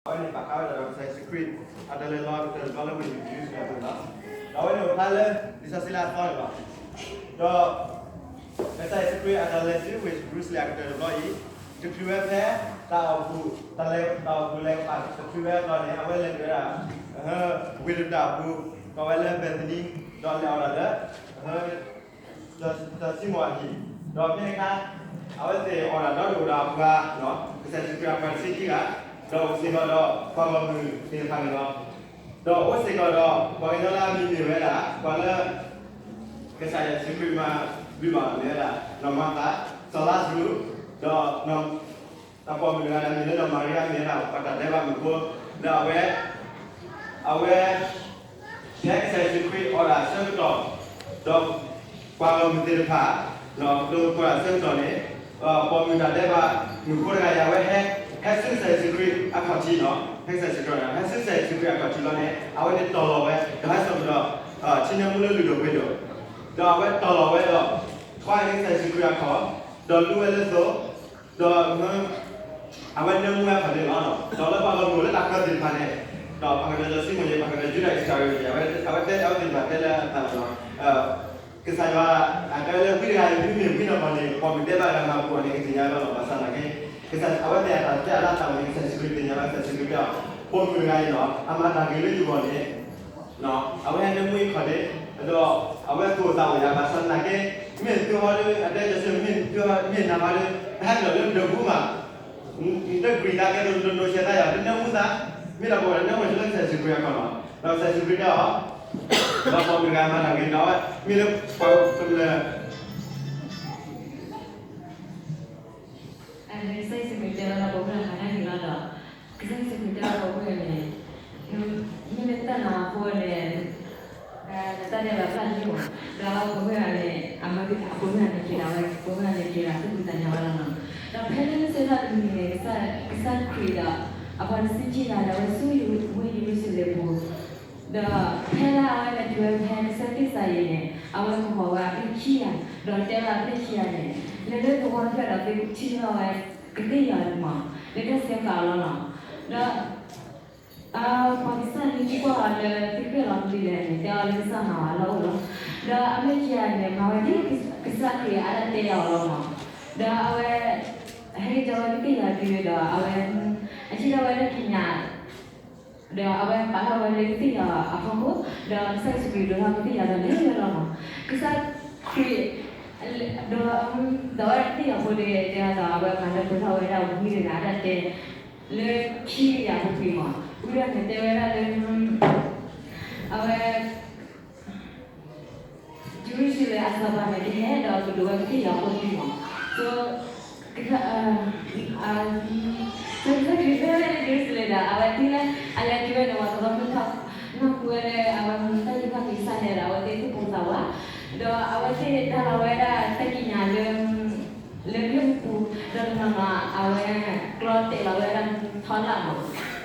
အဝဲန့ၣ်ပာ်ဖျါဝဲဒၣ်ဒီးကစၢ်ယ့ၣ်ၡူးခရံာ် အတၢ်လဲၤလီၤကတၢၢ်တဘျီလၢဝ့ၢ်ယရူၤၡလ့ၣ်အပူၤန့ၣ်လီၤ. ဒီးအဝဲန့ၣ်အိၣ်ဖျါလၢ လံာ်စီဆှံလၢအသီန့ၣ်လီၤ. ဒီး ကစၢ်ယ့ၣ်ၡူးခရံာ်အတၢ်လဲၤဆူဝ့ၢ်ယရူၤၡလ့ၣ်အကတၢၢ်တဘျီအံၤ တချုးဝဲဖဲ တၢ်အိၣ်ဖှိၣ် တၢ်လဲၤ တၢ်အိၣ်ဖှိၣ်လဲၤကပၤ တချုးဝဲအတီၢ်န့ၣ် အဝဲလဲၤတုၤဝဲဒၣ် ဝ့ၢ်တတၢ်အပူၤ ကိးဝဲလၢ Bethany ဒီးလဲၤအီၣ်တၢ်လၢ စီၤၡံမိၣ်အဟံၣ်, ဒီးဖဲန့ၣ်အခါ အဝဲသ့ၣ်အီၣ်တၢ်ဒီးအိၣ်ဒီးအပှၤ ကစၢ်ယ့ၣ်ၡူးခရံာ်အပှၤတဆံခံဂၤ, ဒီးအိၣ်စ့ၢ်ကီးဒီးပှၤဂီၢ်မုၢ်သ့ၣ်တဖၣ်န့ၣ်လီၤ. ဒီးအိၣ်စ့ၢ်ကီးဒီးပှၤကညီလၢအမံၤမ့ၢ်ဝဲဒၣ် ပှၤလၢ ကစၢ်ယ့ၣ်ၡူးခရံာ်မၤဘျုးဘၣ်အီၤမ့ၢ်ဝဲဒၣ် နီၢ်မၤသၤ, စီၤလါစရူး, ဒီး ဒီးပိာ်မုၣ်တဂၤအမံၤလၢနီၢ်မၤရံယါမ့ၢ်ဝဲဒၣ် ပှၤတၢ်ဒဲးဘးမုၣ်ဖိ, ဒီးအဝဲ အဝဲ ဖဲကစၢ်ယ့ၣ်ၡူးခရံာ်အီၣ်တၢ်အဆၢကတီၢ်, ဒီးပှၤဂီၢ်မုၢ်သ့ၣ်တဖၣ် ဒီးကတိၤဖီတၢ်အဆၢကတီၢ်န့ၣ်, ပိာ်မုၣ်တၢ်ဒဲးဘးမုၣ်ဖိတဂၤအံၤ အဝဲဟဲ ဟဲဆူကစၢ်ယ့ၣ်ၡူးခရံာ်အခီၣ်ထံးလီၤ. ဖဲကစၢ်ယ့ၣ်ၡူးခရံာ် ဟဲဆူကစၢ်ယ့ၣ်ၡူးခရံာ်အခီၣ်ထံးလီၤန့ၣ် အဝဲန့ၣ်တီၢ်လီၤဝဲ ဒီးဟဲစိာ်ကဒီး ဆံနၢမူလၢလုၢ်ဒိၣ်ပှ့ၤဒိၣ်, ဒီးအဝဲတီၢ်လီၤဝဲဒီး ကွၢ်န့ၢ်ကစၢ်ယ့ၣ်ၡူးခရံာ်အခီၣ်, ဒီးလူဝဲလၢသိး, ဒီး အဝဲနၢမူဝဲအခီၣ်ထံးလီၤ. ဒီးလၢပှၤဂီၢ်မုၢ်လၢတၢ်ကၢသ့ၣ်တဖၣ်န့ၣ်, ဒီးပှၤကညီစီၤၡံမိၣ်ယဲၢ် ပှၤကညီယူဒၤအံၣ်စကၤရံၤယဲၢ် အဝဲတဲ အဝဲသ့ၣ်တဖၣ်တဲလၢအသးလီၤ. ကစၢ်ယွၤ အတဲလၢဝံတဂၤအံၤ မ့မ့ၢ်ဝံနီၢ်ကီၢ်န့ၣ် ပိာ်မုၣ်ဒဲးဘးတဂၤမၤပူၤအီၤန့ၣ် ကသ့ၣ်ညါဝဲလီၤ. ဘၣ်ဆၣ်သနာ်က့ ကစၢ် အဝဲသ့ၣ်အတၢ်တဲအလၢအသးဝဲန့ၣ် ကစၢ်ယ့ၣ်ၡူးခရံာ်သ့ၣ်ညါလီၤ. ကစၢ်ယ့ၣ်ၡူးခရံာ်တဲအီၤ ပိာ်မုၣ်တဂၤအံၤလီၤ အမၤတၢ်ဂ့ၤလၢယဂီၢ်န့ၣ် အဝဲဟဲနၢမူအခီၣ်ထံး, ဒီးအဝဲသူၣ်အိၣ်သးအိၣ်ယၤ ဘၣ်ဆၣ်သနာ်က့ မ့ၢ်သုဟီဒီး အတဲကစၢ်ယ့ၣ်ၡူး မ့ၢ်သုဟီ မ့ၢ်နၤဟီဒီး တဟဲလီၤလၢဒၢးပူၤမး, တကြံၢ်သးကဲသိး တဒိးဆဲးသးယၤ တနၢမူသး, မ့ၢ်ဒီးပဝဲနၢမူဆူလၢကစၢ်ယ့ၣ်ၡူးခရံာ်အခီၣ်လီၤ. ဒီးကစၢ်ယ့ၣ်ၡူးခရံာ်တဲအီၤ, ဒီးပိာ်မုၣ်တဂၤမၤတၢ်ဂ့ၤဒီး မ့ၢ်လၢပှၤကမျၢၢ် ကစၢ်ယ့ၣ်ၡူးခရံာ်တဲဝဲဒၣ် ပဝဲဒၣ်မၤတၢ်ဂ့ၤလီၤဒီး ကစၢ်ယ့ၣ်ၡူးခရံာ်တဲဝဲဒၣ် ပဝဲဒၣ်န့ၣ် မ့ၢ်နတၢ်နာ်အဃိန့ၣ် နတၢ်ဒဲးဘးဖျါလံမး, ဒီးပဝဲဒၣ်န့ၣ် အမၤ ပဝဲဒၣ်န့ၣ်က့ၤဒၣ်ဝဲ ပဝဲဒၣ်န့ၣ်က့ၤဒၣ်သူၣ်ဖှံသးညီဝဲလီၤနီၤ. ဒီးဖဲလၢဆၢကတီၢ်တမံၤန့ၣ် ကစၢ်ခရံာ်ဒီး အပှၤတဆံခံဂၤဒီးဝဲဆူဝ့ၢ်ယရူၤၡလ့ၣ်ပူၤ ဒီးဖဲလၢအဝဲလဲၤတုၤဝဲဖဲကစၢၢ်သ့ၣ်စၤယံးန့ၣ် အဝဲကဟီၣ်ဝဲအဖျၢၣ်ခံဂၤ, ဒီးတဲလၢအဖျၢၣ်ခံဂၤန့ၣ် လဲၤလၢသဝီတဖျၢၣ်ဒီးသုထံၣ်ထီၣ်ဝဲကသ့ၣ်ယီၤမး, လၢတၢ်စဲဃာ်အီၤလီၤနီၤ. ဒီး ပှၤကစၢ်န့ၣ်ကွၢ်အီၤလၢသုဃဲၣ်လီၤကလံၤလဲၣ်န့ၣ် တဲအီၤလၢကစၢ်မၤဝဲလီၤအိၣ်လီၤ. ဒီးအဖျၢၣ်ခံဂၤန့ၣ် မၤဝဲဒ်ကစၢ်ခရံာ်အတၢ်တဲအီၤလီၤနီၤ. ဒီးအဝဲ ဟဲက့ၤကီၤဝဲကသ့ၣ်ယီၤတုၤဒီး အဝဲ အထံၣ်ထီၣ်ဝဲလၢကညး ဒီးအဝဲပာ်ထီၣ်ဝဲလၢကသ့ၣ်ယီၤအဖီခိၣ်, ဒီးကစၢ်ယ့ၣ်ၡူးခရံာ်ဒိးထီၣ်ကသ့ၣ်ယီၤဒီးလဲၤဝဲလီၤမး. ကစၢ်ခရံာ် ဒီး ဒီးဝဲကသ့ၣ်ယီၤဖိတဂၤဒီး အဝဲမၤလၢပှဲၤထီၣ်ဝဲဒၣ်ဝံတဂၤအတၢ်တဲ လၢခံကယၤပူၤ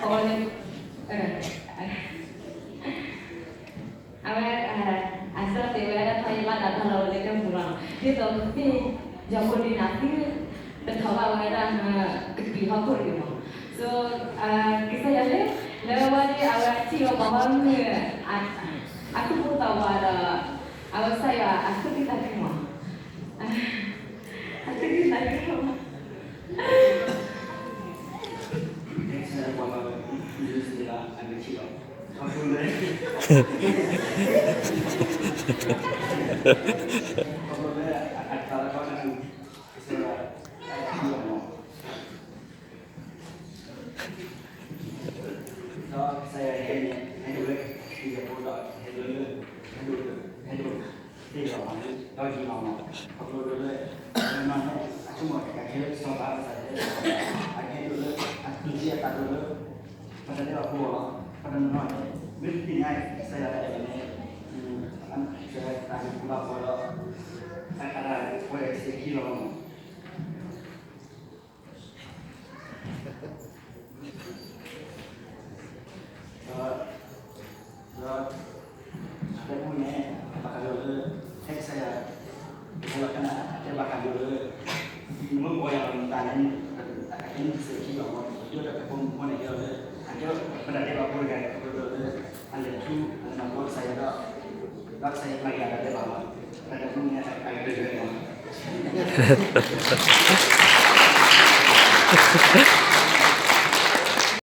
ကွံာ်မး. ဝံတဂၤန့ၣ်တဲဝဲဒၣ်လၢ အဝဲ ယရူၤၡလ့ၣ်အစီၤပၤန့ၣ် ကဟဲဒီးကဒိးဝဲကသ့ၣ်ယီၤဖိတဂၤမး. ကစၢ် ကစၢ်ခရံာ်တဲဝဲလၢယရူၤၡလ့ၣ်ဒီး အဝဲတုၤလၢ အလဲၤတုၤဝဲန့ၣ် ပှၤသဝီဖိထီၣ် နီၢ်ပူၤဝဲလၢအဝဲမ့ၢ်တၢ်ယုၢ်ခီၣ်က့ၤကစၢ်ယွၤဒီး အဝဲသ့ၣ်သူၣ်ပိၢ်သးဝး, ဒီးအဝဲသ့ၣ်ဒါလီၤဝဲဒၣ်တၢ်ကံးညာ်လၢ လၢမ့ၣ်အူပူၤ, ဒီးတနီၤနီၤ အဝဲကျီတဲာ်လီၤဝဲဒၣ်ထီလာ်မး, အဝဲလၢ အဝဲ အကျီတဲာ်ဝဲဒၣ်ထီယလၢ်ဒီးဒါလီၤဝဲလၢမ့ၣ်အူပူၤလီၤ. ဒ်သိးကသ့ၣ်ယီၤဖိဒ်န့ၣ် သုတထီၣ်ဘၣ်ဝဲဒၣ်ကပံာ်ဟီၣ်ခိၣ်တဂ့ၤမး. So ကစၢ်ယွၤလၢ လၢဝဲဒၣ်အဝဲထံၣ်ဝဲပှၤဂီၢ်မုၢ် အသူၣ်ပိၢ်သးဝးဒီး အဝဲကစၢ်ယွၤအသူၣ်ခုသးခုမး, အသူၣ်ခုသးခုမး. ဒီးကစၢ်ယွၤဟဲန့ၣ် ဟဲဒိးဝဲ ဟဲဒိးလၢ ဟဲဒိး ဟဲဒိး သ့ၣ်လီၤမး ဒီးယံာ်လီၤမး ခီဖျိလၢ နီၢ်နီၢ်န့ၣ် အဆိကမိၣ်ကကဲလၢစီၤပၤကစၢ်ယွၤ အကဲဒိးလၢ အသူၣ်က့ၢ်အသးဒိးလၢ ပတၢ်ဒဲးဘးဖိလီၤ. ပတနီၢ်န့ၣ် မ့ၢ်တသ့ၣ်ညါကစၢ်ယွၤတၢ်အဲၣ်န့ၣ် တၢ်ဂ့ၢ်ပူၤဘၣ်ပှၤဒီး တၢ်ကးတၢ်ဝဲဒၣ်ကစၢ်ခံလီၤမး. ဒီး ဒီး အတဲပူန့ၣ် ဘၣ်ဃးဒီးလၢ ဟဲကစၢ်ယွၤ ဟဲလီၤကနၣ် အတဲဘၣ်ဃးဒီးလၢ မ့ၢ်ပှၤယၤလီၤနသးန့ၣ် အတဲန့ၣ်ကစၢ်ခံလီၤမး ဒီးတၢ်ကဲဖိမုၣ်ဖိန့ၣ်ကဲလီၤလၢ ဝဲဒၣ်တဲဘၣ်ဖိတဂၤန့ၣ် ခီဖျိလၢအလဲၤထူ အလဲၤမၤဖိကစၢ်ယွၤဒီး ဒီးကစၢ်ယွၤမၤယၤဒီးတဲဘၣ်လီၤ. တၢ်တမူန့ၣ်အကဲဒ်လဲၣ်လီၤ.